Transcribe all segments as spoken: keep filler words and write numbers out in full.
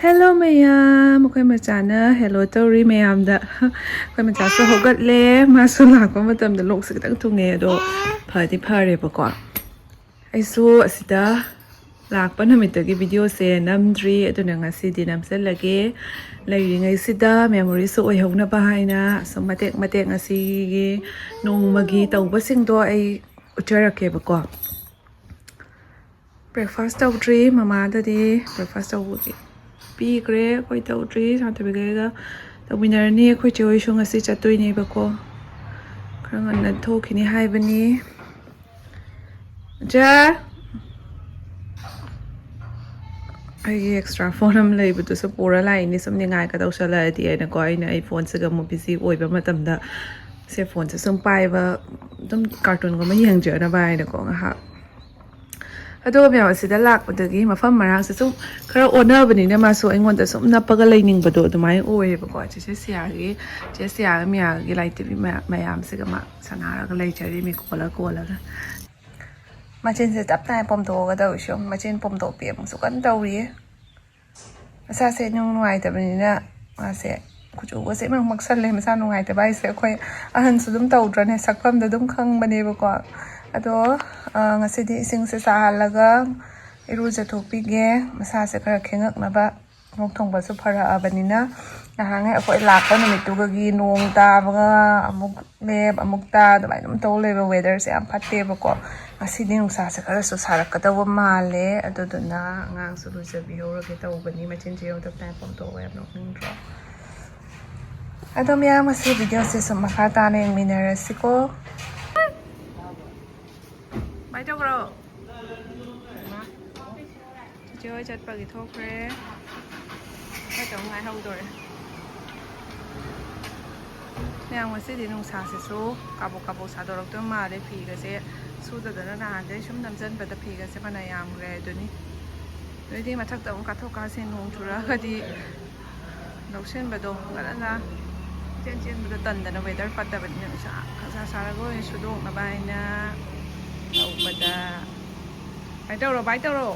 Hello ꯃꯌꯥꯝ, ꯑꯩꯈꯣꯏ ꯃꯆꯥꯅ hello ꯇꯧꯔꯤ ꯃꯌꯥꯝꯗ꯫ ꯑꯩꯈꯣꯏ ꯃꯆꯥꯁꯨ ꯍꯧꯒꯠꯂꯦ꯫ ꯃꯥꯁꯨ ꯂꯥꯛꯄ ꯃꯇꯝꯗ ꯂꯣꯛꯁꯦ ꯈꯤꯇꯪ ꯊꯨꯡꯉꯦ, ꯑꯗꯣ ꯐꯗꯤ ꯐꯔꯦꯕꯀꯣ꯫ ꯑꯩꯁꯨ ꯑꯁꯤꯗ ꯂꯥꯛꯄ ꯅꯨꯃꯤꯠꯇꯒꯤ videoꯁꯦ ꯅꯝꯗ꯭ꯔꯤ, ꯑꯗꯨꯅ ꯉꯁꯤꯗꯤ ꯅꯝꯁꯤꯜꯂꯒꯦ꯫ ꯂꯩꯔꯤꯉꯩꯁꯤꯗ memoryꯁꯨ ꯑꯣꯏꯍꯧꯅꯕ ꯍꯥꯏꯅ ꯁꯨꯝ ꯃꯇꯦꯛ ꯃꯇꯦꯛ ꯉꯁꯤꯒꯤ ꯅꯣꯡꯃꯒꯤ ꯇꯧꯕꯁꯤꯡꯗꯣ ꯑꯩ ꯎꯠꯆꯔꯛꯀꯦꯕꯀꯣ꯫ Breakfast ꯇꯧꯗ꯭ꯔꯤ, ꯃꯃꯥꯗꯗꯤ breakfast ꯇꯧꯕꯒꯤ ꯄꯤꯈ꯭ꯔꯦ꯫ ꯑꯩꯈꯣꯏ ꯇꯧꯗ꯭ꯔꯤ, ꯁꯥꯟꯇꯕꯤꯒꯩꯒ ꯇꯧꯃꯤꯟꯅꯔꯅꯤ꯫ ꯑꯩꯈꯣꯏ ꯆꯦ ꯍꯣꯏꯁꯨ ꯉꯁꯤ ꯆꯠꯇꯣꯏꯅꯦꯕꯀꯣ, ꯈꯔ ꯉꯟꯅ ꯊꯣꯛꯈꯤꯅꯤ ꯍꯥꯏꯕꯅꯤ꯫ ꯖꯥ, ꯑꯩꯒꯤ extra phone ꯑꯃ ꯂꯩꯕꯗꯨꯁꯨ ꯄꯨꯔ ꯂꯥꯛꯏꯅꯤ, ꯁꯨꯝ ꯅꯤꯡꯉꯥꯏꯒ ꯇꯧꯁꯜꯂꯛꯑꯗꯤ ꯍꯥꯏꯅꯀꯣ꯫ ꯑꯩꯅ ꯑꯩ phoneꯁꯤꯒ ꯑꯃꯨꯛ busy ꯑꯣꯏꯕ ꯃꯇꯝꯗ ꯁꯦ phoneꯁꯦ ꯁꯨꯝ ꯄꯥꯏꯕ, ꯑꯗꯨꯝ cartoonꯒꯨꯝꯕ ꯌꯦꯡꯖꯅꯕ ꯍꯥꯏꯅꯀꯣ ꯉꯥꯏꯍꯥꯛ꯫ ꯑꯗꯣ ꯃꯌꯥꯝ ꯑꯁꯤꯗ ꯂꯥꯛꯄꯗꯒꯤ ꯃꯐꯝ ꯃꯔꯥꯡꯁꯦ ꯁꯨꯝ ꯈꯔ ꯑꯣꯟꯅꯕꯅꯤꯅ ꯃꯥꯁꯨ ꯑꯩꯉꯣꯟꯗ ꯁꯨꯝ ꯅꯞꯄꯒ ꯂꯩꯅꯤꯡꯕꯗꯣ ꯑꯗꯨꯃꯥꯏꯅ ꯑꯣꯏꯌꯦꯕꯀꯣ꯫ ꯆꯦꯆꯦ ꯁꯤꯌꯥꯒꯤ, ꯆꯦꯆꯦ ꯁꯤꯌꯥꯒ ꯃꯤꯌꯥꯒꯤ ꯂꯥꯏ ꯇꯤꯚꯤ ꯃꯌꯥꯝ, ꯃꯌꯥꯝꯁꯤꯒ ꯃꯥ ꯁꯥꯟꯅꯔꯒ ꯂꯩꯖꯔꯤꯃꯤ ꯀꯣꯜꯂ ꯀꯣꯜꯂꯒ꯫ ꯃꯆꯤꯟꯁꯦ ꯇꯞ ꯇꯥꯏ ꯄꯣꯝꯊꯣꯛꯑꯒ ꯇꯧꯔꯤꯁꯦ ꯌꯦꯡꯉꯨ꯫ ꯃꯆꯤꯟ ꯄꯣꯝꯊꯣꯛꯄꯤ ꯑꯃꯨꯛꯁꯨ ꯀꯟꯅ ꯇꯧꯔꯤꯌꯦ꯫ ꯃꯁꯥꯁꯦ ꯅꯨꯡ ꯅꯨꯡꯉꯥꯏꯇꯕꯅꯤꯅ ꯃꯥꯁꯦ ꯀꯨꯆꯨꯒꯁꯦ ꯏꯃꯪ ꯃꯛꯁꯜꯂꯦ꯫ ꯃꯁꯥ ꯅꯨꯡꯉꯥꯏꯇꯕ ꯍꯥꯏꯁꯦ ꯑꯩꯈꯣꯏ ꯑꯍꯟꯁꯨ ꯑꯗꯨꯝ ꯇꯧꯗ꯭ꯔꯅꯦ, ꯁꯛꯐꯝꯗ ꯑꯗꯨꯝ ꯈꯪꯕꯅꯦꯕꯀꯣ꯫ ꯑꯗꯣ, ꯑ, ꯉꯁꯤꯗꯤ ꯏꯁꯤꯡꯁꯦ ꯁꯥꯍꯜꯂꯒ ꯏꯔꯨꯖꯊꯣꯛꯄꯤꯒꯦ, ꯃꯁꯥꯁꯦ ꯈꯔ ꯈꯦꯡꯉꯛꯅꯕ꯫ ꯂꯣꯛ ꯊꯨꯡꯕꯁꯨ ꯐꯔꯛꯑꯕꯅꯤꯅ꯫ ꯅꯍꯥꯟꯉꯩ ꯑꯩꯈꯣꯏ ꯂꯥꯛꯄ ꯅꯨꯃꯤꯠꯇꯨꯒꯒꯤ ꯅꯣꯡ ꯇꯥꯕꯒ ꯑꯃꯨꯛ ꯂꯦꯞ ꯑꯃꯨꯛ ꯇꯥ ꯑꯗꯨꯃꯥꯏꯅ ꯑꯗꯨꯝ ꯇꯧ ꯂꯩꯕ weatherꯁꯦ ꯌꯥꯝ ꯐꯠꯇꯦꯕꯀꯣ꯫ ꯉꯁꯤꯗꯤ ꯅꯨꯡꯁꯥꯁꯦ ꯈꯔꯁꯨ ꯁꯥꯔꯛꯀꯗꯧꯕ ꯃꯥꯜꯂꯦ, ꯑꯗꯨꯗꯨꯅ ꯑꯉꯥꯡꯁꯨ ꯂꯨꯖꯕꯤꯍꯧꯔꯒꯦ ꯇꯧꯕꯅꯤ꯫ ꯃꯆꯤꯟꯁꯦ ꯌꯦꯡꯉꯨ, ꯇꯞ ꯇꯥꯏ ꯄꯣꯝꯊꯣꯛꯑꯒ ꯌꯥꯝ ꯅꯣꯛꯅꯤꯡꯗ꯭ꯔꯣ? ꯑꯗꯣ ꯃꯌꯥꯝ, ꯉꯁꯤ videoꯁꯦ ꯁꯨꯝ ꯃꯈꯥ ꯇꯥꯅ ꯌꯦꯡꯃꯤꯟꯅꯔꯁꯤꯀꯣ꯫ ꯀꯃꯥꯏꯅ ꯇꯧꯈ꯭ꯔꯣ? ꯆꯤꯆꯦ ꯍꯣꯏ ꯆꯠꯄꯒꯤ ꯊꯣꯛꯈ꯭ꯔꯦ꯫ ꯈꯔꯇꯪ ꯉꯥꯏꯍꯧꯗꯣꯔꯦ꯫ ꯃꯌꯥꯝ, ꯉꯁꯤꯗꯤ ꯅꯨꯡꯁꯥꯁꯤꯁꯨ ꯀꯥꯕꯣꯛ ꯀꯥꯕꯣꯛ ꯁꯥꯗꯣꯔꯛꯇꯣꯏ ꯃꯥꯜꯂꯦ꯫ ꯐꯤꯒꯁꯦ ꯁꯨꯗꯗꯅ ꯅꯍꯥꯟꯗꯩ ꯁꯨꯝ ꯅꯝꯁꯤꯟꯕꯗ ꯐꯤꯒꯁꯦ ꯐꯅ ꯌꯥꯝꯈ꯭ꯔꯦ ꯑꯗꯨꯅꯤ꯫ ꯅꯣꯏꯗꯤ ꯃꯊꯛꯇ ꯑꯃꯨꯛ ꯀꯥꯊꯣꯛ ꯀꯥꯁꯤꯟ ꯅꯣꯡ ꯆꯨꯔꯛꯑꯒꯗꯤ ꯂꯧꯁꯤꯟꯕꯗꯣ ꯉꯟꯅ ꯏꯆꯦꯟ ꯆꯦꯟꯕꯗꯣ ꯇꯟꯗꯅ weather ꯐꯠꯇꯕꯅꯤꯅ ꯅꯨꯡꯁꯥ ꯈꯪꯁꯥ ꯁꯥꯔꯒ ꯑꯣꯏꯅ ꯁꯨꯗꯣꯛꯅꯕ ꯍꯥꯏꯅ ꯇꯧꯕꯗ꯫ ꯕꯥꯏ ꯇꯧꯔꯣ, ꯕꯥꯏ ꯇꯧꯔꯣ꯫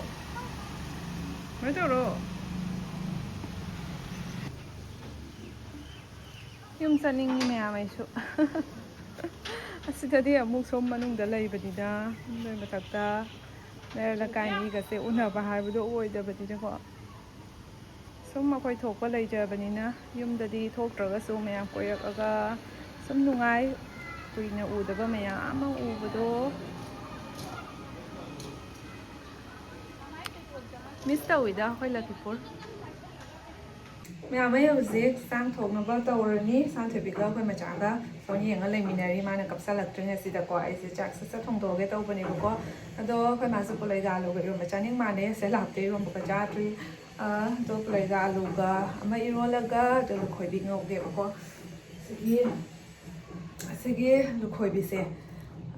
ꯀꯃꯥꯏꯅ ꯇꯧꯔꯣ? ꯌꯨꯝ ꯆꯠꯅꯤꯡꯉꯤ ꯃꯌꯥꯝ ꯑꯩꯁꯨ꯫ ꯑꯁꯤꯗꯗꯤ ꯑꯃꯨꯛ ꯁꯣꯝ ꯃꯅꯨꯡꯗ ꯂꯩꯕꯅꯤꯅ, ꯅꯣꯏ ꯃꯊꯛꯇ ꯂꯩꯔꯛ ꯂꯩꯀꯥꯏ ꯃꯤꯒꯁꯦ ꯎꯅꯕ ꯍꯥꯏꯕꯗꯣ ꯑꯣꯏꯗꯕꯅꯤꯅꯀꯣ꯫ ꯁꯨꯝ ꯑꯩꯈꯣꯏ ꯊꯣꯛꯄ ꯂꯩꯖꯕꯅꯤꯅ, ꯌꯨꯝꯗꯗꯤ ꯊꯣꯛꯇ꯭ꯔꯒꯁꯨ ꯃꯌꯥꯝ ꯀꯣꯏꯔꯛꯑꯒ ꯁꯨꯝ ꯅꯨꯡꯉꯥꯏ꯫ ꯀꯨꯏꯅ ꯎꯗꯕ ꯃꯌꯥꯝ ꯑꯃ ꯎꯕꯗꯣ꯫ ꯃꯤꯁ ꯇꯧꯋꯤꯗ ꯑꯩꯈꯣꯏ ꯂꯈꯤꯄꯨꯔ꯫ ꯃꯌꯥꯝ, ꯑꯩ ꯍꯧꯖꯤꯛ ꯆꯥꯛ ꯊꯣꯡꯅꯕ ꯇꯧꯔꯅꯤ꯫ ꯁꯅꯥꯊꯣꯏꯕꯤꯒ ꯑꯩꯈꯣꯏ ꯃꯆꯥꯒ ꯐꯣꯟ ꯌꯦꯡꯉ ꯂꯩꯃꯤꯟꯅꯔꯤ꯫ ꯃꯥꯅ ꯀꯞꯁꯜꯂꯛꯇ꯭ꯔꯤꯉꯩꯁꯤꯗꯀꯣ, ꯑꯩꯁꯦ ꯆꯥꯛ ꯁꯠ ꯁꯠ ꯊꯣꯡꯗꯣꯛꯑꯒꯦ ꯇꯧꯕꯅꯦꯕꯀꯣ꯫ ꯑꯗꯣ ꯑꯩꯈꯣꯏ ꯃꯥꯁꯨ ꯄꯨꯂꯩꯗ ꯑꯂꯨꯒ ꯏꯔꯣꯟꯕ ꯆꯥꯅꯤꯡ ꯃꯥꯜꯂꯦ꯫ ꯁꯦ ꯂꯥꯞꯇ ꯏꯔꯣꯟꯕꯒ ꯆꯥꯗ꯭ꯔꯤ꯫ ꯑ, ꯑꯗꯣ ꯄꯨꯂꯩꯗ ꯑꯂꯨꯒ ꯑꯃ ꯏꯔꯣꯜꯂꯒ, ꯑꯗꯨꯒ ꯈꯣꯏꯕꯤ ꯉꯧꯒꯦꯕꯀꯣ꯫ ꯁꯤꯒꯤ ꯑꯁꯤꯒꯤ ꯂꯨꯈꯣꯏꯕꯤꯁꯦ,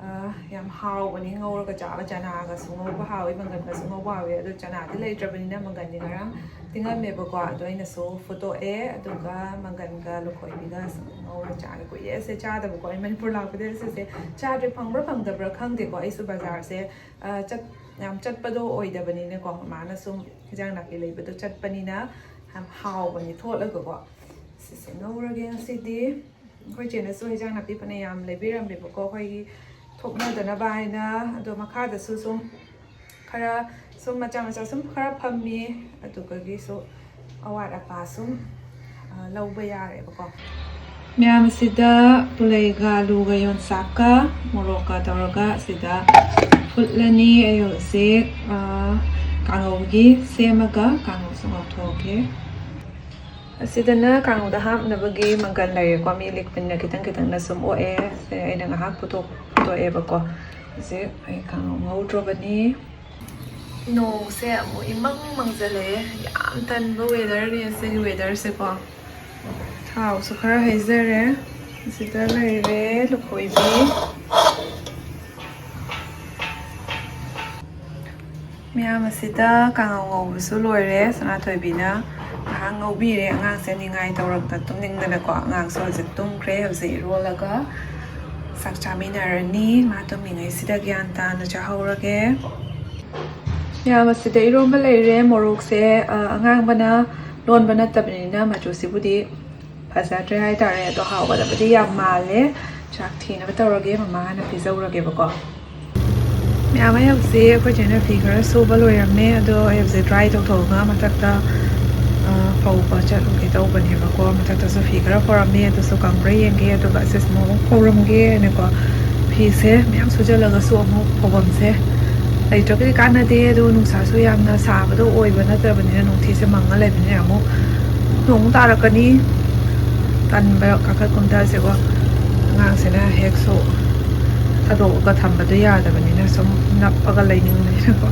ꯑ, ꯌꯥꯝ ꯍꯥꯎꯕꯅꯤ, ꯉꯧꯔꯒ ꯆꯥꯕ꯫ ꯆꯅꯥꯒꯁꯨ ꯉꯧꯕ ꯍꯥꯎꯋꯤ, ꯃꯪꯒꯟꯒꯁꯨ ꯉꯧꯕ ꯍꯥꯎꯋꯤ꯫ ꯑꯗꯣ ꯆꯅꯥꯗꯤ ꯂꯩꯇ꯭ꯔꯕꯅꯤꯅ ꯃꯪꯒꯟꯗꯤ ꯉꯔꯥꯡ ꯇꯤꯡꯉꯝꯃꯦꯕꯀꯣ, ꯑꯗꯣ ꯑꯩꯅꯁꯨ ꯐꯨꯠꯇꯣꯛꯑꯦ, ꯑꯗꯨꯒ ꯃꯪꯒꯟꯒ ꯂꯨꯈꯣꯏꯕꯤꯒ ꯁꯨꯝ ꯉꯧꯔ ꯆꯥꯒꯦ꯫ ꯀꯨꯏꯔꯦ ꯑꯁꯦ ꯆꯥꯗꯕꯀꯣ, ꯑꯩ ꯃꯅꯤꯄꯨꯔ ꯂꯥꯛꯄꯗꯩ ꯑꯁꯤꯁꯦ ꯆꯥꯗ꯭ꯔꯤ꯫ ꯐꯪꯕ꯭ꯔꯥ ꯐꯪꯗꯕ꯭ꯔꯥ ꯈꯪꯗꯦꯀꯣ, ꯑꯩꯁꯨ ꯕꯖꯥꯔꯁꯦ, ꯑ, ꯆꯠ-, ꯌꯥꯝ ꯆꯠꯄꯗꯣ ꯑꯣꯏꯗꯕꯅꯤꯅꯀꯣ꯫ ꯃꯃꯥꯅ ꯁꯨꯝ ꯍꯤꯟꯖꯥꯡ ꯅꯥꯄꯤ ꯂꯩꯕꯗꯣ ꯆꯠꯄꯅꯤꯅ ꯌꯥꯝ ꯍꯥꯎꯕꯅꯤ ꯊꯣꯠꯂꯒꯀꯣ꯫ ꯁꯤꯁꯦ ꯉꯧꯔꯒꯦ ꯉꯁꯤꯗꯤ꯫ ꯑꯩꯈꯣꯏ ꯆꯦꯅꯁꯨ ꯍꯤꯟꯖꯥꯡ ꯅꯥꯄꯤ ꯐꯅ ꯌꯥꯝ ꯂꯩꯕꯤꯔꯝꯃꯦꯕꯀꯣ, ꯑꯩꯈꯣꯏꯒꯤ ꯊꯣꯛꯅꯗꯅꯕ ꯍꯥꯏꯅ꯫ ꯑꯗꯣ ꯃꯈꯥꯗꯁꯨ ꯁꯨꯝ ꯈꯔ ꯁꯨꯝ ꯃꯆꯥ ꯃꯆꯥ ꯁꯨꯝ ꯈꯔ ꯐꯝꯃꯤ, ꯑꯗꯨꯒꯒꯤꯁꯨ ꯑꯋꯥꯠ ꯑꯄꯥ ꯁꯨꯝ, ꯑ, ꯂꯧꯕ ꯌꯥꯔꯦꯕꯀꯣ꯫ ꯃꯌꯥꯝ ꯑꯁꯤꯗ ꯄꯨꯂꯩꯒ ꯑꯂꯨꯒ ꯌꯣꯡꯆꯥꯛꯀ ꯃꯣꯔꯣꯛꯀ ꯇꯧꯔꯒ ꯑꯁꯤꯗ ꯐꯨꯠꯂꯅꯤ꯫ ꯑꯩ ꯍꯧꯖꯤꯛ, ꯑ, ꯀꯥꯡꯉꯧꯒꯤ ꯁꯦꯝꯃꯒ ꯀꯥꯡꯉꯧꯁꯨ ꯉꯧꯊꯣꯛꯀꯦ꯫ ꯑꯁꯤꯗꯅ ꯀꯥꯡꯉꯧꯗ ꯍꯥꯞꯅꯕꯒꯤ ꯃꯪꯒꯟ ꯂꯩꯔꯦꯀꯣ꯫ ꯃꯤ ꯂꯤꯛꯄꯅꯤꯅ ꯈꯤꯇꯪ ꯈꯤꯇꯪꯅ ꯁꯨꯝ ꯑꯣꯛꯑꯦ꯫ ꯁꯦ ꯑꯩꯅ ꯉꯥꯏꯍꯥꯛ ꯄꯨꯊꯣꯛ-, ꯄꯨꯊꯣꯛꯑꯦꯕꯀꯣ꯫ ꯍꯧꯖꯤꯛ ꯑꯩ ꯀꯥꯡꯉꯧ ꯉꯧꯗ꯭ꯔꯣꯕꯅꯤ꯫ ꯅꯣꯡꯁꯦ ꯑꯃꯨꯛ ꯏꯃꯪ ꯃꯪꯖꯜꯂꯛꯑꯦ꯫ ꯌꯥꯝ ꯇꯟꯕ ꯋꯦꯗꯔꯅꯦ ꯁꯤꯒꯤ ꯋꯦꯗꯔꯁꯦꯀꯣ꯫ ꯊꯥꯎꯁꯨ ꯈꯔ ꯍꯩꯖꯔꯦ꯫ ꯑꯁꯤꯗ ꯂꯩꯔꯦ ꯂꯨꯈꯣꯏꯕꯤ꯫ ꯃꯌꯥꯝ ꯑꯁꯤꯗ ꯀꯥꯡꯉꯧ ꯉꯧꯕꯁꯨ ꯂꯣꯏꯔꯦ꯫ ꯁꯅꯥꯊꯣꯏꯕꯤꯅ ꯉꯥꯏꯍꯥꯛ ꯉꯧꯕꯤꯔꯦ꯫ ꯑꯉꯥꯡꯁꯦ ꯅꯤꯡꯉꯥꯏ ꯇꯧꯔꯛꯇ ꯇꯨꯝꯅꯤꯡꯗꯅꯀꯣ꯫ ꯑꯉꯥꯡꯁꯨ ꯍꯧꯖꯤꯛ ꯇꯨꯝꯈ꯭ꯔꯦ꯫ ꯍꯧꯖꯤꯛ ꯏꯔꯣꯜꯂꯒ ꯆꯥꯛ ꯆꯥꯃꯤꯟꯅꯔꯅꯤ꯫ ꯃꯥ ꯇꯨꯝꯃꯤꯉꯩꯁꯤꯗ ꯒ꯭ꯌꯥꯟ ꯇꯥꯅ ꯆꯥꯍꯧꯔꯒꯦ꯫ ꯃꯌꯥꯝ ꯑꯁꯤꯗ ꯏꯔꯣꯟꯕ ꯂꯩꯔꯦ꯫ ꯃꯣꯔꯣꯛꯁꯦ, ꯑ, ꯑꯉꯥꯡꯕꯅ ꯂꯣꯟꯕ ꯅꯠꯇꯕꯅꯤꯅ ꯃꯆꯨꯁꯤꯕꯨꯗꯤ ꯐꯖꯗ꯭ꯔꯦ ꯍꯥꯏꯇꯥꯔꯦ꯫ ꯑꯗꯣ ꯍꯥꯎꯒꯗꯕꯗꯤ ꯌꯥꯝ ꯃꯥꯜꯂꯦ꯫ ꯆꯥꯛ ꯊꯤꯅꯕ ꯇꯧꯔꯒꯦ, ꯃꯃꯥ ꯍꯥꯟꯅ ꯄꯤꯖꯧꯔꯒꯦꯕꯀꯣ꯫ ꯃꯌꯥꯝ, ꯑꯩ ꯍꯧꯖꯤꯛ ꯑꯩꯈꯣꯏ ꯆꯦꯅ ꯐꯤ ꯈꯔ ꯁꯨꯕ ꯂꯣꯏꯔꯝꯃꯦ, ꯑꯗꯣ ꯑꯩ ꯍꯧꯖꯤꯛ ꯗ꯭ꯔꯥꯏ ꯇꯧꯊꯣꯛꯑꯒ ꯃꯊꯛꯇ, ꯑ, ꯐꯧꯕ ꯆꯠꯂꯨꯒꯦ ꯇꯧꯕꯅꯦꯕꯀꯣ꯫ ꯃꯊꯛꯇꯁꯨ ꯐꯤ ꯈꯔ ꯐꯧꯔꯝꯃꯦ, ꯑꯗꯨꯁꯨ ꯀꯪꯕ꯭ꯔꯥ ꯌꯦꯡꯒꯦ, ꯑꯗꯨꯒ ꯑꯁꯤꯁꯨ ꯑꯃꯨꯛ ꯐꯧꯔꯝꯒꯦꯅꯀꯣ꯫ ꯐꯤꯁꯦ ꯃꯌꯥꯝ ꯁꯨꯖꯜꯂꯒꯁꯨ ꯑꯃꯨꯛ ꯐꯧꯐꯝꯁꯦ ꯂꯩꯇ꯭ꯔꯒꯗꯤ ꯀꯥꯟꯅꯗꯦ, ꯑꯗꯨꯒ ꯅꯨꯡꯁꯥꯁꯨ ꯌꯥꯝꯅ ꯁꯥꯕꯗꯣ ꯑꯣꯏꯕ ꯅꯠꯇꯕꯅꯤꯅ, ꯅꯨꯡꯊꯤꯁꯦ ꯃꯪꯉ ꯂꯩꯕꯅꯤꯅ ꯑꯃꯨꯛ ꯅꯣꯡ ꯇꯥꯔꯛꯀꯅꯤ꯫ ꯇꯟꯕ ꯀꯥꯈꯠ ꯀꯨꯝꯊꯁꯦꯀꯣ꯫ ꯑꯉꯥꯡꯁꯤꯅ ꯍꯦꯛꯁꯨ ꯊꯥꯗꯣꯛꯑꯒ ꯊꯝꯕꯗꯣ ꯌꯥꯗꯕꯅꯤꯅ ꯁꯨꯝ ꯅꯞꯄꯒ ꯂꯩꯅꯤꯡꯕꯅꯤꯅꯀꯣ꯫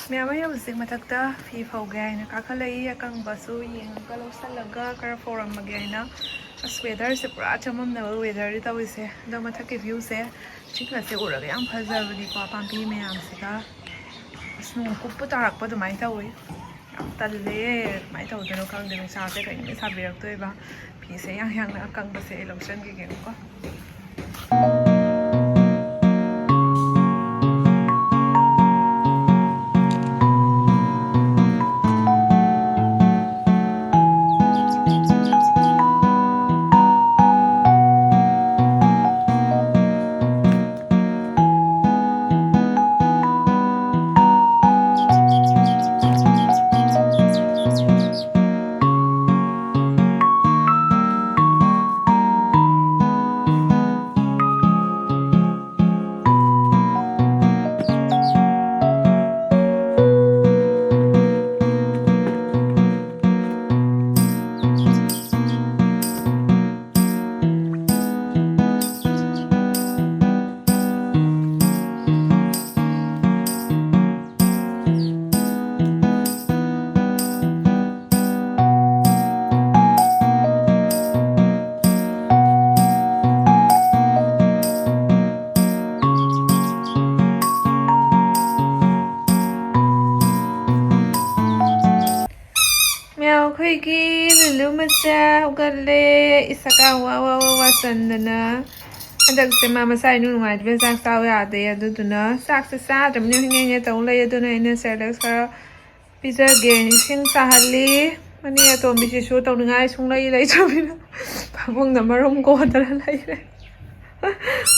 ꯃꯌꯥꯝ, ꯑꯩ ꯍꯧꯖꯤꯛ ꯃꯊꯛꯇ ꯐꯤ ꯐꯧꯒꯦ ꯍꯥꯏꯅ ꯀꯥꯈꯠꯂꯛꯏ꯫ ꯑꯀꯪꯕꯁꯨ ꯌꯦꯡꯉꯒ ꯂꯧꯁꯜꯂꯒ ꯈꯔ ꯐꯧꯔꯝꯃꯒꯦ ꯍꯥꯏꯅ꯫ ꯑꯁ, ꯋꯦꯗꯔꯁꯦ ꯄꯨꯔꯥ ꯆꯃꯝꯅꯕ ꯋꯦꯗꯔꯗꯤ ꯇꯧꯔꯤꯁꯦ꯫ ꯑꯗꯣ ꯃꯊꯛꯀꯤ ꯚ꯭ꯌꯨꯁꯦ, ꯆꯤꯡꯒꯁꯦ ꯎꯔꯒ ꯌꯥꯝ ꯐꯖꯕꯅꯤꯀꯣ, ꯄꯥꯝꯕꯤ ꯃꯌꯥꯝꯁꯤꯒ꯫ ꯑꯁ, ꯅꯣꯡ ꯀꯨꯞꯄ ꯇꯥꯔꯛꯄ ꯑꯗꯨꯃꯥꯏꯅ ꯇꯧꯋꯤ꯫ ꯌꯥꯝ ꯇꯜꯂꯦ꯫ ꯀꯃꯥꯏꯅ ꯇꯧꯗꯣꯏꯅꯣ ꯈꯪꯗꯦ꯫ ꯅꯨꯡꯁꯥꯁꯦ ꯀꯩꯅꯣꯝ ꯁꯥꯕꯤꯔꯛꯇꯣꯏꯕ꯫ ꯐꯤꯁꯦ ꯌꯥꯡ ꯌꯥꯡꯅ ꯑꯀꯪꯕꯁꯦ ꯑꯩ ꯂꯧꯁꯟꯈꯤꯒꯦꯕꯀꯣ꯫ ꯃꯌꯥꯝ, ꯑꯩꯈꯣꯏꯒꯤ ꯂꯨꯂꯨ ꯃꯆꯥ ꯍꯧꯒꯠꯂꯦ꯫ ꯏꯁ, ꯑꯀꯥ ꯋꯥ ꯋꯥ ꯋꯥ ꯋꯥ ꯆꯟꯗꯅ꯫ ꯍꯟꯗꯛꯁꯦ ꯃꯥ ꯃꯁꯥ ꯏꯅꯨꯡ ꯅꯨꯡꯉꯥꯏꯇꯕꯩ ꯆꯥꯛ ꯆꯥꯎ ꯌꯥꯗꯦ꯫ ꯑꯗꯨꯗꯨꯅ ꯆꯥꯛꯁꯦ ꯆꯥꯗ꯭ꯔꯕꯅꯤꯅ ꯍꯤꯡꯉꯦ ꯍꯤꯡꯉꯦ ꯇꯧ ꯂꯩ꯫ ꯑꯗꯨꯅ ꯑꯩꯅ ꯁꯦꯔꯦꯂꯦꯛꯁ ꯈꯔ ꯄꯤꯖꯒꯦ꯫ ꯏꯁꯤꯡ ꯁꯥꯍꯜꯂꯤ꯫ ꯑꯅꯤ ꯑꯇꯣꯝꯕꯤꯁꯤꯁꯨ ꯇꯧꯅꯤꯡꯉꯥꯏ ꯁꯨꯡꯂꯩ ꯂꯩꯇ꯭ꯔꯕꯅꯤꯅ ꯐꯃꯨꯡꯗ ꯃꯔꯨꯝ ꯀꯣꯟꯗꯅ ꯂꯩꯔꯦ꯫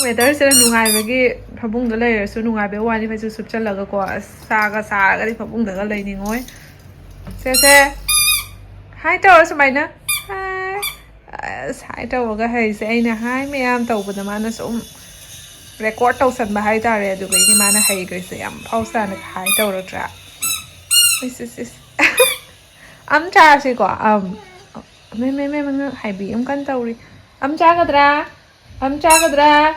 Weatherꯁꯤꯅ ꯅꯨꯡꯉꯥꯏꯕꯒꯤ ꯐꯃꯨꯡꯗ ꯂꯩꯔꯁꯨ ꯅꯨꯡꯉꯥꯏꯕꯩ ꯋꯥꯅꯤ, ꯐꯩꯖꯨꯞ ꯁꯨꯞꯆꯜꯂꯒꯀꯣ꯫ ꯑꯁ, ꯁꯥꯒ ꯁꯥꯔꯒꯗꯤ ꯐꯃꯨꯡꯗꯒ ꯂꯩꯅꯤꯡꯉꯣꯏ꯫ ꯁꯦ, ꯁꯦ꯫ Hi ꯇꯧꯔꯣ ꯁꯨꯃꯥꯏꯅ꯫ Hi꯫ ꯑꯁ, hi ꯇꯧꯕꯒ ꯍꯩꯁꯦ ꯑꯩꯅ hi ꯃꯌꯥꯝ ꯇꯧꯕꯗ ꯃꯥꯅ ꯁꯨꯝ record ꯇꯧꯁꯟꯕ ꯍꯥꯏꯇꯥꯔꯦ꯫ ꯑꯗꯨꯒꯩꯗꯤ ꯃꯥꯅ ꯍꯩꯈ꯭ꯔꯤꯁꯦ꯫ ꯌꯥꯝ ꯐꯥꯎ ꯁꯥꯅ hi ꯇꯧꯔꯗ꯭ꯔꯥ? ꯏꯁ, ꯏꯁ, ꯏꯁ꯫ ꯑꯝ ꯆꯥꯁꯤꯀꯣ꯫ ꯑꯝ꯫ ꯃꯦ, ꯃꯦ, ꯃꯦ, ꯃꯦ, ꯃꯦ, ꯍꯥꯏꯕꯤ ꯑꯃ ꯀꯟꯅ ꯇꯧꯔꯤ꯫ ꯑꯝ ꯆꯥꯒꯗ꯭ꯔꯥ? ꯑꯝ ꯆꯥꯒꯗ꯭ꯔꯥ?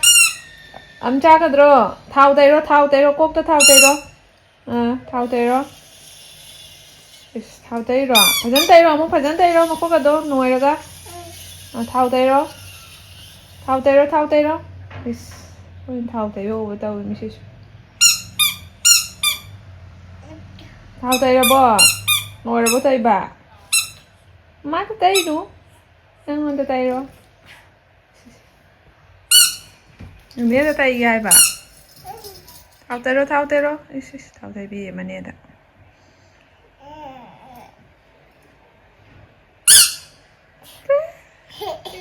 ꯑꯝ ꯆꯥꯒꯗ꯭ꯔꯣ? ꯊꯥꯎ ꯇꯩꯔꯣ, ꯊꯥꯎ ꯇꯩꯔꯣ, ꯀꯣꯛꯇ ꯊꯥꯎ ꯇꯩꯔꯣ꯫ ꯑꯥ, ꯊꯥꯎ ꯇꯩꯔꯣ꯫ ꯏꯁ, ꯊꯥꯎ ꯇꯩꯔꯣ? ꯐꯖꯅ ꯇꯩꯔꯣ, ꯑꯃꯨꯛ ꯐꯖꯅ ꯇꯩꯔꯣ, ꯃꯈꯨꯠꯀꯗꯣ ꯅꯣꯏꯔꯒ꯫ ꯑꯥ, ꯊꯥꯎ ꯇꯩꯔꯣ꯫ ꯊꯥꯎ ꯇꯩꯔꯣ, ꯊꯥꯎ ꯇꯩꯔꯣ꯫ ꯏꯁ, ꯑꯩꯈꯣꯏꯅ ꯊꯥꯎ ꯇꯩꯕ ꯎꯕ ꯇꯧꯏ ꯃꯤꯁꯤꯁꯨ꯫ ꯊꯥꯎ ꯇꯩꯔꯕꯣ? ꯂꯣꯏꯔꯕꯣ ꯇꯩꯕ? ꯃꯥꯗꯤ ꯇꯩꯔꯨ꯫ ꯅꯪꯉꯣꯟꯗ ꯇꯩꯔꯣ꯫ ꯅꯦꯅꯦꯗ ꯇꯩꯒꯦ ꯍꯥꯏꯕ? ꯊꯥꯎ ꯇꯩꯔꯣ, ꯊꯥꯎ ꯇꯩꯔꯣ꯫ ꯏꯁ, ꯏꯁ, ꯊꯥꯎ ꯇꯩꯕꯤꯌꯦ ꯃꯅꯦꯗ꯫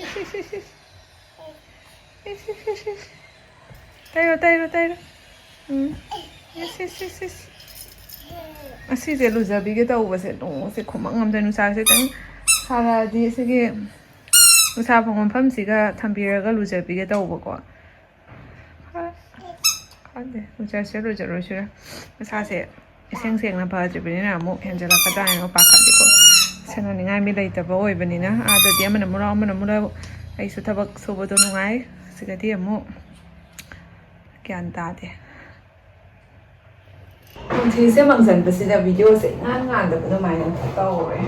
ꯏꯁ, ꯏꯁ, ꯏꯁ, ꯏꯁ꯫ ꯏꯁ, ꯏꯁ, ꯏꯁ, ꯏꯁ꯫ ꯇꯩꯔꯣ, ꯇꯩꯔꯣ, ꯇꯩꯔꯣ꯫ ꯎꯝ꯫ ꯏꯁ, ꯏꯁ, ꯏꯁ, ꯏꯁ꯫ ꯑꯁꯤꯁꯦ ꯂꯨꯖꯕꯤꯒꯦ ꯇꯧꯕꯁꯦ ꯅꯣꯡꯁꯦ ꯈꯨꯃꯪ ꯑꯝꯗ, ꯅꯨꯡꯁꯥꯁꯦ ꯈꯤꯇꯪ ꯁꯥꯔꯛꯑꯗꯤ ꯁꯤꯒꯤ ꯅꯨꯡꯁꯥ ꯐꯪꯕ ꯃꯐꯝꯁꯤꯒ ꯊꯝꯕꯤꯔꯒ ꯂꯨꯖꯕꯤꯒꯦ ꯇꯧꯕꯀꯣ꯫ ꯈꯪꯗꯦ, ꯂꯨꯖꯁꯤꯔ ꯂꯨꯖꯔꯣꯏꯁꯤꯔ꯫ ꯃꯁꯥꯁꯦ ꯏꯁꯦꯡ ꯁꯦꯡꯅ ꯐꯗ꯭ꯔꯤꯕꯅꯤꯅ ꯑꯃꯨꯛ ꯍꯦꯟꯖꯜꯂꯛꯀꯗ꯭ꯔꯥ ꯍꯥꯏꯅ ꯄꯥꯈꯠꯂꯤꯀꯣ꯫ ꯁꯦꯟꯅꯅꯤꯡꯉꯥꯏ ꯃꯤ ꯂꯩꯇꯕ ꯑꯣꯏꯕꯅꯤꯅ ꯑꯥꯗꯗꯤ ꯑꯃꯅ ꯑꯃꯨꯛ ꯂꯧ, ꯑꯃꯅ ꯑꯃꯨꯛ ꯂꯧ꯫ ꯑꯩꯁꯨ ꯊꯕꯛ ꯁꯨꯕꯗꯣ ꯅꯨꯡꯉꯥꯏ꯫ ꯁꯤꯗꯗꯤ ꯑꯃꯨꯛ ꯒ꯭ꯌꯥꯟ ꯇꯥꯗꯦ꯫ ꯅꯨꯡꯊꯤꯜꯁꯦ ꯃꯪꯁꯟꯕꯁꯤꯗ videoꯁꯦ ꯏꯉꯥꯟ ꯉꯥꯟꯗꯕ ꯑꯗꯨꯃꯥꯏꯅ ꯇꯧꯔꯦ꯫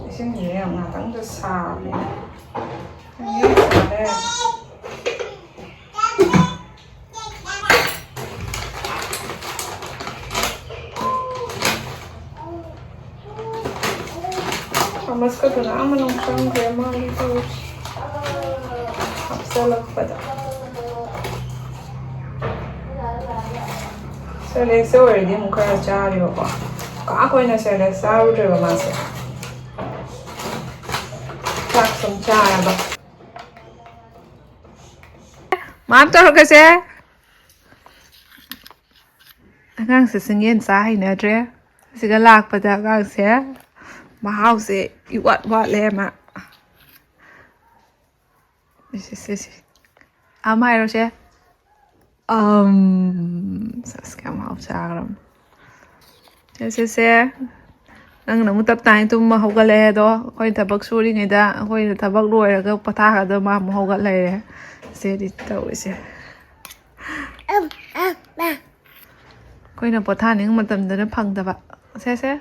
ꯏꯁꯤꯡꯁꯦ ꯌꯥꯝ ꯉꯥꯛꯇꯪꯗ ꯁꯥꯕꯅꯤꯅ ꯌꯥꯝ ꯁꯥꯔꯦ꯫ ꯆꯥꯃꯁꯀꯗꯨꯅ ꯑꯥ ꯃꯅꯨꯡ ꯆꯪꯈ꯭ꯔꯦ ꯃꯥꯒꯤ ꯇꯧꯔꯤꯁꯦ꯫ ꯍꯥꯞꯆꯜꯂꯛꯄꯗ꯫ ꯁꯦꯂꯦꯛꯁꯦ ꯑꯣꯏꯔꯗꯤ ꯑꯃꯨꯛ ꯈꯔ ꯆꯥꯔꯦꯕꯀꯣ꯫ ꯀꯥ ꯑꯣꯏꯅ ꯁꯦꯂꯦꯛ ꯆꯥꯔꯨꯗ꯭ꯔꯦꯕ ꯃꯥꯁꯦ꯫ ꯆꯥꯛ ꯁꯨꯝ ꯆꯥꯔꯕ꯫ ꯃꯥꯝ ꯇꯧꯔꯒꯁꯦ꯫ ꯑꯉꯥꯡꯁꯦ ꯆꯤꯡꯌꯦꯟ ꯆꯥ ꯍꯩꯅꯗ꯭ꯔꯦ꯫ ꯑꯁꯤꯒ ꯂꯥꯛꯄꯗ ꯑꯉꯥꯡꯁꯦ ꯃꯍꯥꯎꯁꯦ ꯏꯋꯥꯠ ꯋꯥꯠꯂꯦ ꯃꯥ꯫ ꯁꯦ, ꯁꯦ, ꯁꯦ꯫ ꯑꯝ ꯍꯥꯏꯔꯣꯁꯦ꯫ ꯑꯝ꯫ ꯁꯁ, ꯀꯌꯥꯝ ꯍꯥꯎ ꯆꯥꯈ꯭ꯔꯕꯅꯣ꯫ ꯁꯦ, ꯁꯦ, ꯁꯦ꯫ ꯅꯪꯅ ꯑꯃꯨꯛ ꯇꯞ ꯇꯥꯏꯅ ꯇꯨꯝꯕ ꯍꯧꯒꯠꯂꯛꯑꯦ ꯑꯗꯣ, ꯑꯩꯈꯣꯏ ꯊꯕꯛ ꯁꯨꯔꯤꯉꯩꯗ, ꯑꯩꯈꯣꯏꯅ ꯊꯕꯛ ꯂꯣꯏꯔꯒ ꯄꯣꯊꯥꯒꯗꯕ ꯃꯥ ꯑꯃꯨꯛ ꯍꯧꯒꯠ ꯂꯩꯔꯦ꯫ ꯁꯤꯗꯤ ꯇꯧꯔꯤꯁꯦ꯫ ꯑꯩꯈꯣꯏꯅ ꯄꯣꯊꯥꯅꯤꯡꯕ ꯃꯇꯝꯗꯅ ꯐꯪꯗꯕ꯫ ꯁꯦ, ꯁꯦ꯫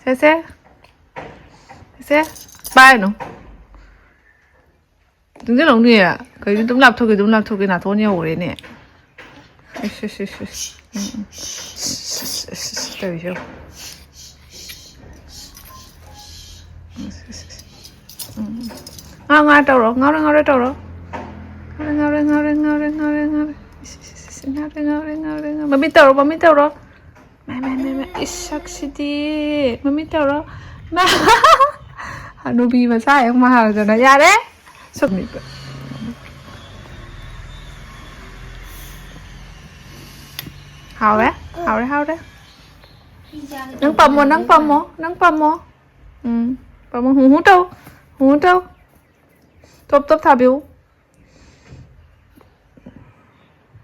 ꯁꯦ, ꯁꯦ꯫ ꯁꯦ꯫ ꯄꯥꯏꯅꯨ꯫ ꯇꯨꯡꯁꯤꯜꯍꯧꯅꯦ꯫ ꯀꯩꯅꯣ ꯑꯗꯨꯝ ꯂꯥꯞꯊꯣꯛꯀꯦ, ꯑꯗꯨꯝ ꯂꯥꯞꯊꯣꯛꯀꯦ, ꯅꯥꯇꯣꯟ ꯌꯧꯔꯦꯅꯦ꯫ ꯏꯁ, ꯏꯁ, ꯏꯁ, ꯏꯁ꯫ ꯎꯝ, ꯎꯝ꯫ ꯏꯁ, ꯏꯁ, ꯏꯁ, ꯏꯁ, ꯇꯧꯔꯤꯁꯦ ꯌꯦꯡꯉꯨ꯫ ꯏꯁ, ꯏꯁ, ꯏꯁ꯫ ꯎꯝ, ꯎꯝ꯫ ꯉꯥ, ꯉꯥ ꯇꯧꯔꯣ, ꯉꯥꯎꯔꯦ, ꯉꯥꯎꯔꯦ ꯇꯧꯔꯣ꯫ ꯉꯥꯎꯔꯦ, ꯉꯥꯎꯔꯦ, ꯉꯥꯎꯔꯦ, ꯉꯥꯎꯔꯦ, ꯉꯥꯎꯔꯦ, ꯉꯥꯎꯔꯦ꯫ ꯏꯁ, ꯏꯁ, ꯏꯁ, ꯏꯁ, ꯉꯥꯎꯔꯦ, ꯉꯥꯎꯔꯦ, ꯉꯥꯎꯔꯦ, ꯉꯥꯎꯔꯦ꯫ ꯃꯃꯤꯠ ꯇꯧꯔꯣ, ꯃꯃꯤꯠ ꯇꯧꯔꯣ꯫ ꯃꯥ, ꯃꯥ, ꯃꯥ, ꯃꯥ꯫ ꯏꯁ, ꯁꯛꯁꯤꯗꯤ꯫ ꯃꯃꯤꯠ ꯇꯧꯔꯣ꯫ ꯃꯥ꯫ ꯍꯅꯨꯕꯤ ꯃꯆꯥ ꯍꯦꯛ ꯃꯥꯜꯂꯗꯅ꯫ ꯌꯥꯔꯦ꯫ ꯁꯨꯝ ꯃꯤꯠꯇ꯫ ꯍꯥꯎꯔꯦ? ꯍꯥꯎꯔꯦ, ꯍꯥꯎꯔꯦ꯫ ꯅꯪ ꯄꯥꯝꯃꯣ, ꯅꯪ ꯄꯥꯝꯃꯣ, ꯅꯪ ꯄꯥꯝꯃꯣ꯫ ꯎꯝ, ꯄꯥꯝꯃꯣ꯫ ꯍꯨ ꯍꯨ ꯇꯧ, ꯍꯨ ꯍꯨ ꯇꯧ꯫ ꯇꯣꯞ ꯇꯣꯞ ꯊꯥꯕꯤꯌꯨ꯫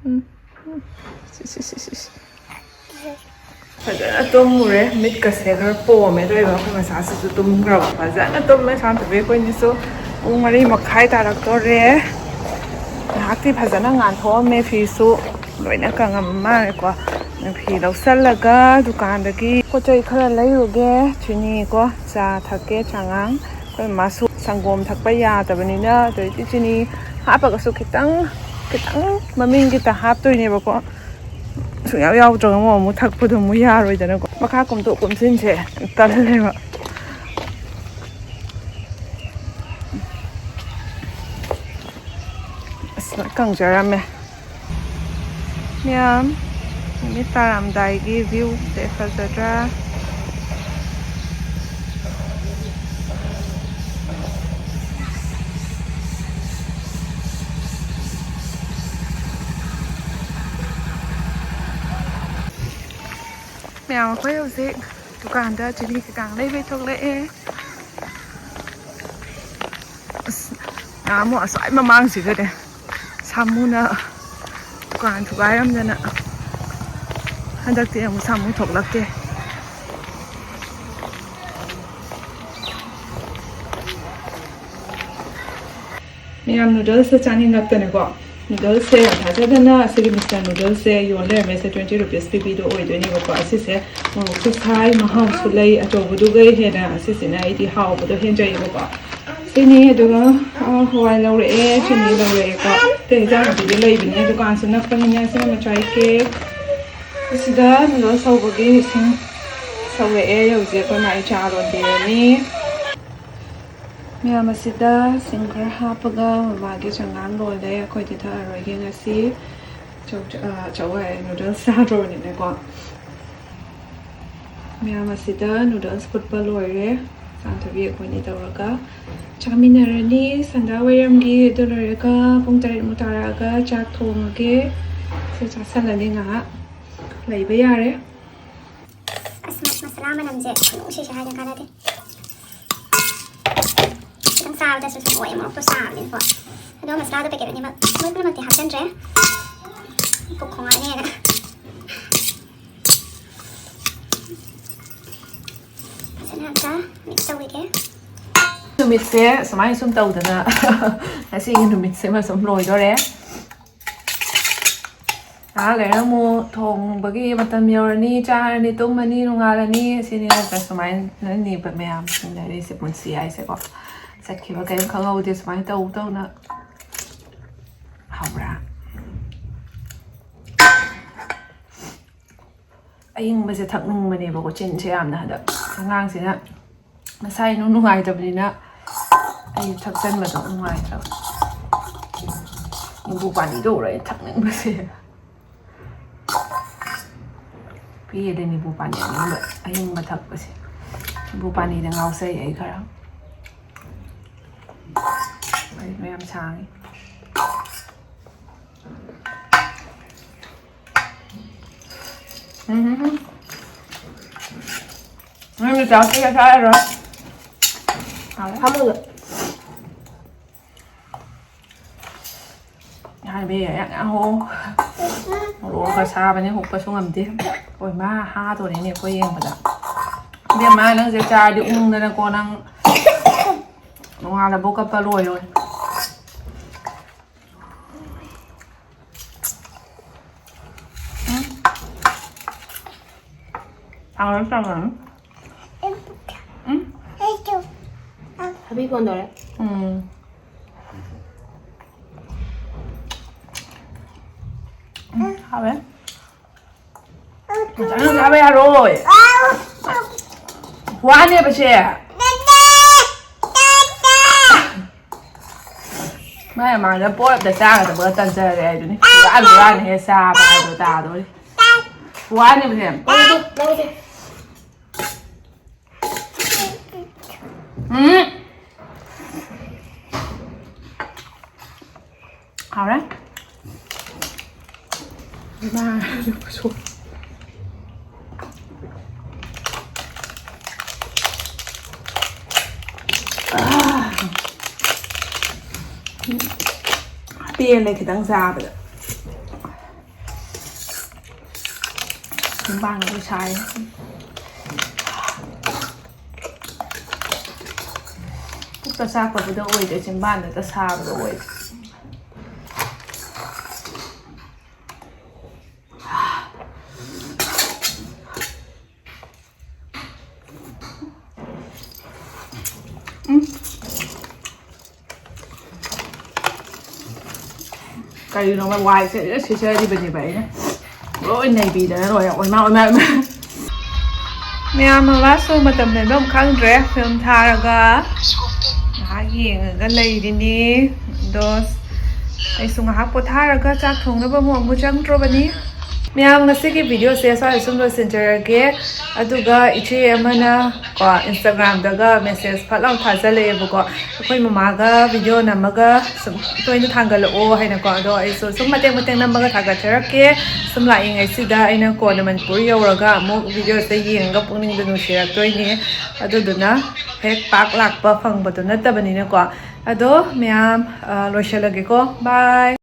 ꯎꯝ, ꯎꯝ꯫ ꯁꯤ, ꯁꯤ, ꯁꯤ, ꯁꯤ, ꯁꯤ꯫ ꯐꯖꯅ ꯇꯨꯝꯃꯨꯔꯦ꯫ ꯃꯤꯠꯀꯁꯦ ꯈꯔ ꯄꯣꯝꯃꯦ꯫ ꯑꯗꯨ ꯑꯣꯏꯕ ꯑꯩꯈꯣꯏ ꯃꯆꯥꯁꯤꯁꯨ ꯇꯨꯝꯈ꯭ꯔꯕ꯫ ꯐꯖꯅ ꯇꯨꯝꯃꯦ ꯁꯥꯟꯇꯕꯤ ꯑꯩꯈꯣꯏꯅꯤꯁꯨ꯫ ꯄꯨꯡ ꯃꯔꯤ ꯃꯈꯥꯏ ꯇꯥꯔꯛꯇꯣꯔꯦ꯫ ꯉꯥꯏꯍꯥꯛꯇꯤ ꯐꯖꯅ ꯉꯥꯟꯊꯣꯛꯑꯝꯃꯦ꯫ ꯐꯤꯁꯨ ꯂꯣꯏꯅ ꯀꯪꯉꯝꯃ ꯃꯥꯜꯂꯦꯀꯣ꯫ ꯐꯤ ꯂꯧꯁꯜꯂꯒ ꯗꯨꯀꯥꯟꯗꯒꯤ ꯄꯣꯠ ꯆꯩ ꯈꯔ ꯂꯩꯔꯨꯒꯦ꯫ ꯆꯤꯅꯤꯀꯣ, ꯆꯥ ꯊꯛꯀꯦ, ꯆꯥꯉꯥꯡ꯫ ꯑꯩꯈꯣꯏ ꯃꯃꯥꯁꯨ ꯁꯪꯒꯣꯝ ꯊꯛꯄ ꯌꯥꯗꯕꯅꯤꯅ, ꯑꯗꯩꯗꯤ ꯆꯤꯅꯤ ꯍꯥꯞꯄꯒꯁꯨ ꯈꯤꯇꯪ, ꯈꯤꯇꯪ ꯃꯃꯤꯡꯒꯤꯇ ꯍꯥꯞꯇꯣꯏꯅꯦꯕꯀꯣ꯫ ꯁꯨꯡꯌꯥꯎ ꯌꯥꯎꯗ꯭ꯔꯒ ꯑꯃꯨꯛ, ꯑꯃꯨꯛ ꯊꯛꯄꯗꯣ ꯑꯃꯨꯛ ꯌꯥꯔꯣꯏꯗꯅꯀꯣ꯫ ꯃꯈꯥ ꯀꯨꯝꯊꯣꯛ ꯀꯨꯝꯁꯤꯟꯁꯦ ꯇꯜꯂꯦꯕ꯫ ꯑꯁ, ꯂꯣꯏ ꯀꯪꯖꯔꯝꯃꯦ꯫ ꯃꯌꯥꯝ꯫ ꯅꯨꯃꯤꯠ ꯇꯥꯔꯝꯗꯥꯏꯒꯤ view ꯁꯦ ꯐꯖꯗ꯭ꯔꯥ? ꯃꯌꯥꯝ, ꯑꯩꯈꯣꯏ ꯍꯧꯖꯤꯛ ꯗꯨꯀꯥꯟꯗ ꯆꯤꯅꯤ ꯀꯩꯀꯥ ꯂꯩꯕꯩ ꯊꯣꯛꯂꯛꯑꯦ꯫ ꯑꯁ, ꯅꯍꯥꯟꯃꯨꯛ ꯑꯁ꯭ꯋꯥꯏ ꯃꯃꯥꯡꯁꯤꯗꯅꯦ ꯁꯥꯃꯨꯅ ꯗꯨꯀꯥꯟ ꯊꯨꯒꯥꯏꯔꯝꯗꯅ, ꯍꯟꯗꯛꯇꯤ ꯑꯃꯨꯛ ꯁꯥꯃꯨ ꯊꯣꯛꯂꯛꯇꯦ꯫ ꯃꯌꯥꯝ, noodles ꯁꯦ ꯆꯥꯅꯤꯡꯂꯛꯇꯅꯀꯣ, noodles ꯁꯦ ꯌꯥꯝ ꯊꯥꯖꯗꯅ ꯑꯁꯤꯒꯤ Mister Noodles ꯁꯦ ꯌꯣꯟ ꯂꯩꯔꯝꯃꯦ꯫ ꯁꯦ twenty rupees ꯄꯤꯕꯤꯗꯣ ꯑꯣꯏꯗꯣꯏꯅꯦꯕꯀꯣ꯫ ꯑꯁꯤꯁꯦ ꯃꯣꯔꯣꯛꯁꯨ ꯁꯥꯏ, ꯃꯍꯥꯎꯁꯨ ꯂꯩ, ꯑꯆꯧꯕꯗꯨꯒ ꯍꯦꯟꯅ ꯑꯁꯤꯁꯤꯅ ꯑꯩꯗꯤ ꯍꯥꯎꯕꯗꯣ ꯍꯦꯟꯖꯩꯌꯦꯕꯀꯣ꯫ ꯁꯤꯅꯤ, ꯑꯗꯨꯒ, ꯑ, ꯍꯋꯥꯏ ꯂꯧꯔꯛꯑꯦ, ꯆꯤꯅꯤ ꯂꯧꯔꯛꯑꯦꯀꯣ꯫ ꯑꯇꯩ ꯍꯤꯟꯖꯥꯡ ꯅꯥꯄꯤꯗꯤ ꯂꯩꯕꯅꯤꯅ, ꯗꯨꯀꯥꯟꯁꯨ ꯅꯛꯄꯅꯤꯅ꯫ ꯁꯤꯅ ꯃꯆꯥꯏ cake꯫ ꯑꯁꯤꯗ noodles ꯁꯧꯕꯒꯤ ꯏꯁꯤꯡ ꯁꯧꯔꯛꯑꯦ꯫ ꯍꯧꯖꯤꯛ ꯑꯩꯈꯣꯏ ꯃꯥꯏ ꯆꯥ ꯂꯣꯟꯕꯤꯔꯅꯤ꯫ ꯃꯌꯥꯝ, ꯑꯁꯤꯗ ꯁꯤꯡ ꯈꯔ ꯍꯥꯞꯄꯒ ꯃꯃꯥꯒꯤ ꯆꯉꯥꯡ ꯂꯣꯜꯂꯦ꯫ ꯑꯩꯈꯣꯏꯗꯤ ꯊꯛꯑꯔꯣꯏꯒꯦ ꯉꯁꯤ꯫ ꯆꯧ-, ꯑ, ꯆꯧ ꯍꯥꯏ, noodles ꯆꯥꯗ꯭ꯔꯕꯅꯤꯅꯀꯣ꯫ ꯃꯌꯥꯝ, ꯑꯁꯤꯗ noodles ꯐꯨꯠꯄ ꯂꯣꯏꯔꯦ꯫ ꯆꯥꯟꯊꯕꯤ ꯑꯩꯈꯣꯏꯅꯤ ꯇꯧꯔꯒ ꯆꯥꯃꯤꯟꯅꯔꯅꯤ ꯁꯟꯗꯥ ꯋꯥꯏꯔꯝꯒꯤ꯫ ꯑꯗꯨ ꯂꯣꯏꯔꯒ ꯄꯨꯡ ꯇꯔꯦꯠꯃꯨꯛ ꯇꯥꯔꯛꯑꯒ ꯆꯥꯛ ꯊꯣꯡꯉꯒꯦ꯫ ꯁꯤ ꯆꯥꯁꯜꯂꯅꯤ ꯉꯥꯏꯍꯥꯛ ꯂꯩꯕ ꯌꯥꯔꯦ꯫ ꯑꯁ, ꯃ-, ꯃꯁꯥꯂꯥ ꯃꯅꯝꯁꯦ ꯈꯨꯅꯨꯡꯁꯤꯁꯦ ꯍꯥꯏꯗꯅ ꯀꯥꯟꯅꯗꯦ꯫ ꯈꯤꯇꯪ ꯆꯥꯕꯗꯁꯨ ꯁꯨꯝ ꯑꯣꯏ, ꯃꯣꯔꯣꯛꯇꯣ ꯁꯥꯕꯅꯤꯅꯀꯣ꯫ ꯑꯗꯣ ꯃꯁꯥꯂꯥꯗꯣ packet ꯑꯅꯤꯃꯛ ꯂꯣꯏ ꯄꯨꯝꯅꯃꯛꯇꯤ ꯍꯥꯞꯆꯤꯟꯗ꯭ꯔꯦ, ꯄꯨꯛ ꯈꯣꯡꯉꯛꯑꯅꯦꯅ꯫ ꯐꯖꯅ ꯑꯝꯇ mix ꯇꯧꯈꯤꯒꯦ꯫ ꯅꯨꯃꯤꯠꯁꯦ ꯁꯨꯃꯥꯏꯅ ꯁꯨꯝ ꯇꯧꯗꯅ ꯉꯁꯤꯒꯤ ꯅꯨꯃꯤꯠꯁꯤꯃ ꯁꯨꯝ ꯂꯣꯏꯗꯣꯔꯦ꯫ ꯉꯥꯏꯍꯥꯛ ꯂꯩꯔ ꯑꯃꯨꯛ ꯊꯣꯡꯕꯒꯤ ꯃꯇꯝ ꯌꯧꯔꯅꯤ, ꯆꯥꯔꯅꯤ, ꯇꯨꯝꯃꯅꯤ, ꯅꯣꯡꯉꯥꯜꯂꯅꯤ꯫ ꯁꯤꯅꯤ ꯅꯠꯇ꯭ꯔꯥ ꯁꯨꯃꯥꯏꯅꯅꯦꯕ ꯃꯌꯥꯝ ꯍꯤꯡꯅꯔꯤꯁꯦ, ꯄꯨꯟꯁꯤ ꯍꯥꯏꯁꯦꯀꯣ꯫ ꯆꯠꯈꯤꯕ ꯀꯔꯤꯝ ꯈꯪꯍꯧꯗꯦ꯫ ꯁꯨꯃꯥꯏꯅ ꯇꯧ ꯇꯧꯅ ꯍꯧꯕ꯭ꯔꯥ? ꯑꯏꯪꯕꯁꯦ ꯊꯛꯅꯤꯡꯕꯅꯦꯕꯀꯣ, ꯆꯤꯟꯁꯦ ꯌꯥꯝꯅ ꯍꯟꯗꯛ ꯑꯉꯥꯡꯁꯤꯅ ꯃꯁꯥ ꯏꯅꯨꯡ ꯅꯨꯡꯉꯥꯏꯇꯕꯅꯤꯅ ꯑꯩ ꯊꯛꯆꯟꯕꯗꯣ ꯅꯨꯡꯉꯥꯏꯇ꯭ꯔꯕ꯫ ꯅꯤꯝꯕꯨ ꯄꯥꯅꯤꯗꯣ ꯎꯔ ꯑꯩ ꯊꯛꯅꯤꯡꯕꯁꯦ꯫ ꯄꯦꯜꯂꯦ ꯅꯤꯕꯨ ꯄꯥꯅꯤ ꯑꯌꯤꯡꯕ, ꯑꯌꯤꯡꯕ ꯊꯛꯄꯁꯦ꯫ ꯅꯤꯕꯨ ꯄꯥꯅꯤꯗ ꯉꯥꯎꯖꯩ ꯑꯩ ꯈꯔ꯫ ꯑꯩ ꯃꯌꯥꯝ ꯁꯥꯡꯉꯤ꯫ ꯎꯝ꯫ ꯅꯪꯗꯤ ꯆꯥꯛꯁꯤ ꯆꯥꯔꯔꯣꯏ꯫ ꯐꯝꯃꯨꯅꯨ꯫ ꯍꯥꯏꯕ ꯌꯥꯏ, ꯌꯥꯝ ꯍꯣ꯫ ꯃꯣꯔꯣꯛꯀ ꯁꯥꯕꯅꯦ, ꯍꯨꯞꯄꯁꯨ ꯉꯝꯗꯦ꯫ ꯍꯣꯏ, ꯃꯥ ꯍꯥꯗꯣꯔꯦꯅꯦ ꯑꯩꯈꯣꯏ ꯌꯦꯡꯕꯗ꯫ ꯏꯕꯦꯝꯃ, ꯅꯪꯁꯦ ꯆꯥꯔꯗꯤ ꯎꯪꯗꯅꯀꯣ, ꯅꯪ ꯅꯣꯡꯉꯥꯜꯂꯕꯧ ꯀꯞꯄ ꯂꯣꯏꯔꯣꯏ꯫ ꯎꯝ꯫ ꯍꯥꯎꯔꯦ, ꯆꯥꯎꯔꯦ꯫ ꯎꯝ꯫ ꯊꯕꯤ ꯀꯣꯟꯗꯧꯔꯦ꯫ ꯎꯝ꯫ ꯎꯝ, ꯍꯥꯎꯔꯦ꯫ ꯐꯖꯅ ꯆꯥꯕ ꯌꯥꯔꯣꯏ꯫ ꯋꯥꯅꯦꯕ ꯁꯦ꯫ ꯃꯥꯏ ꯃꯃꯥꯡꯗ ꯄꯣꯠ ꯑꯝꯇ ꯆꯥꯒꯗꯕꯒ ꯇꯟꯖꯔꯦ ꯍꯥꯏꯗꯨꯅꯤ꯫ ꯍꯨꯔꯥꯟ ꯍꯨꯔꯥꯟ ꯍꯦꯛ ꯆꯥꯕ ꯍꯥꯏꯗꯣ ꯇꯥꯗꯣꯔꯤ꯫ ꯋꯥꯅꯦꯕ ꯁꯦ꯫ ꯎꯝ꯫ ꯍꯥꯎꯔꯦ꯫ ꯏꯃꯥ꯫ ꯑꯥ꯫ ꯄꯦꯜꯂꯦ ꯈꯤꯇꯪ ꯆꯥꯕꯗ꯫ ꯆꯤꯟꯕꯥꯟꯒ ꯂꯣꯏ ꯁꯥꯏ꯫ ꯄꯨꯛꯇ ꯆꯥꯛꯄꯕꯨꯗ ꯑꯣꯏꯗꯦ, ꯆꯤꯟꯕꯥꯟꯗꯇ ꯁꯥꯕꯗꯣ ꯑꯣꯏ꯫ ꯎꯝ꯫ ꯀꯔꯤꯅꯣꯕ ꯋꯥꯏꯁꯦ ꯁꯤꯠꯆꯔꯤꯕꯅꯦꯕ ꯑꯩꯅ꯫ ꯂꯣꯏ ꯅꯩꯕꯤꯗꯅ ꯂꯣꯏꯔꯦ꯫ ꯑꯣꯏꯃꯥ, ꯑꯣꯏꯃꯥ, ꯑꯣꯏꯃꯥ꯫ ꯃꯌꯥꯝ ꯃꯃꯥꯁꯨ ꯃꯇꯝ ꯂꯦꯟꯐꯝ ꯈꯪꯗ꯭ꯔꯦ꯫ ꯐꯤꯂꯝ ꯊꯥꯔꯒ ꯉꯥꯏꯍꯥꯛ ꯌꯦꯡꯉꯒ ꯂꯩꯔꯤꯅꯤ꯫ ꯑꯗꯣ ꯑꯩꯁꯨ ꯉꯥꯏꯍꯥꯛ ꯄꯣꯊꯥꯔꯒ ꯆꯥꯛ ꯊꯣꯡꯅꯕ ꯑꯃꯨꯛ, ꯑꯃꯨꯛ ꯆꯪꯗ꯭ꯔꯣꯕꯅꯤ꯫ ꯃꯌꯥꯝ, ꯉꯁꯤꯒꯤ ꯚꯤꯗꯤꯑꯣꯁꯦ ꯁ꯭ꯋꯥꯏꯗ ꯁꯨꯝ ꯂꯣꯏꯁꯤꯟꯖꯔꯒꯦ꯫ ꯑꯗꯨꯒ ꯏꯆꯦ ꯑꯃꯅ ꯀꯣ, ꯏꯟꯁꯇꯥꯒ꯭ꯔꯥꯝꯗꯒ ꯃꯦꯁꯦꯖ ꯐꯠ ꯂꯥꯎ ꯊꯥꯖꯜꯂꯛꯑꯦꯕꯀꯣ, ꯑꯩꯈꯣꯏ ꯃꯃꯥꯒ ꯚꯤꯗꯤꯑꯣ ꯅꯝꯃꯒ ꯁꯨꯝ ꯇꯣꯏꯅ ꯊꯥꯡꯒꯠꯂꯛꯑꯣ ꯍꯥꯏꯅꯀꯣ꯫ ꯑꯗꯣ ꯑꯩꯁꯨ ꯁꯨꯝ ꯃꯇꯦꯛ ꯃꯇꯦꯛ ꯅꯝꯃꯒ ꯊꯥꯒꯠꯆꯔꯛꯀꯦ꯫ ꯁꯨꯝ ꯂꯥꯛꯏꯉꯩꯁꯤꯗ ꯑꯩꯅ ꯀꯣꯟꯅ ꯃꯅꯤꯄꯨꯔ ꯌꯧꯔꯒ ꯑꯃꯨꯛ ꯚꯤꯗꯤꯑꯣꯁꯦ ꯌꯦꯡꯉꯒ ꯄꯨꯛꯅꯤꯡꯗ ꯅꯨꯡꯁꯤꯔꯛꯇꯣꯏꯅꯦ꯫ ꯑꯗꯨꯗꯨꯅ ꯍꯦꯛ ꯄꯥꯛ ꯂꯥꯛꯄ ꯐꯪꯕꯗꯣ ꯅꯠꯇꯕꯅꯤꯅꯀꯣ꯫ ꯑꯗꯣ ꯃꯌꯥꯝ, ꯑ, ꯂꯣꯏꯁꯤꯜꯂꯒꯦꯀꯣ꯫ ꯕꯥꯏ꯫